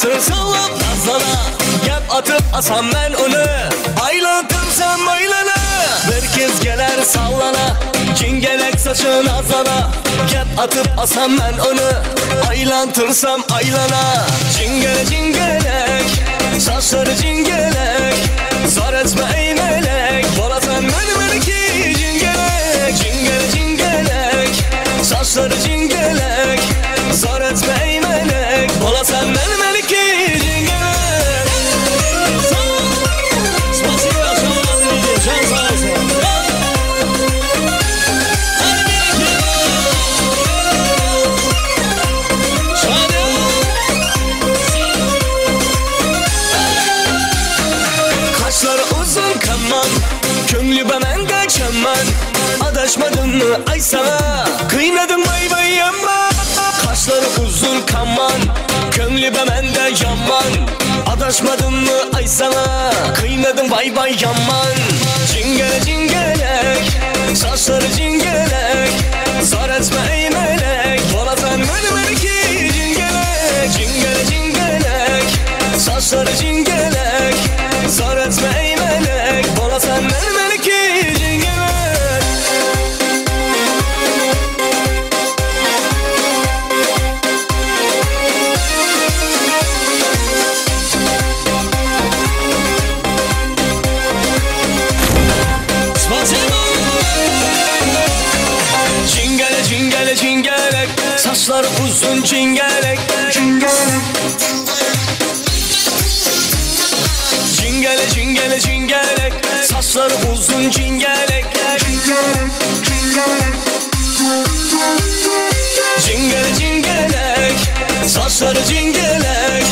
Saçlary sallap nazlana Gep atyp asam men ony Aýlantyrsam aýlana Bir kez geler sallana Jingelek saçy nazlana Gep atyp asam men ony Aýlantyrsam aýlana Jingele jingelek Saçlary jingelek Zar etme eý melek Bolasan men-meniki jingelek Jingele jingelek Saçlary jingelek Zar etme eý melek Bolasan men-meniki jingelek Spasibo, can sağ olsun. Hadi bir iki. Şahane. Kaşları uzun kaman Köňli bemende çaman Adaşmadın mı ay sana Kıynadım vay vay ama Kaşları uzun kaman Köňli bemende yaman Adaşmadın mı ay sana Kıynadım vay vay yaman Cingele cingelek Saçları cingelek Zar etme ey melek Bolasan men-meniki cingelek Cingele cingelek Saçları cingelek Zar etme ey melek Bolasan men-meniki cingelek Spasibo. Cingele cingele cingelek Saçları uzun cingelek Cingele cingele cingelek Saçları uzun cingelek Cingele cingelek Saçları cingelek.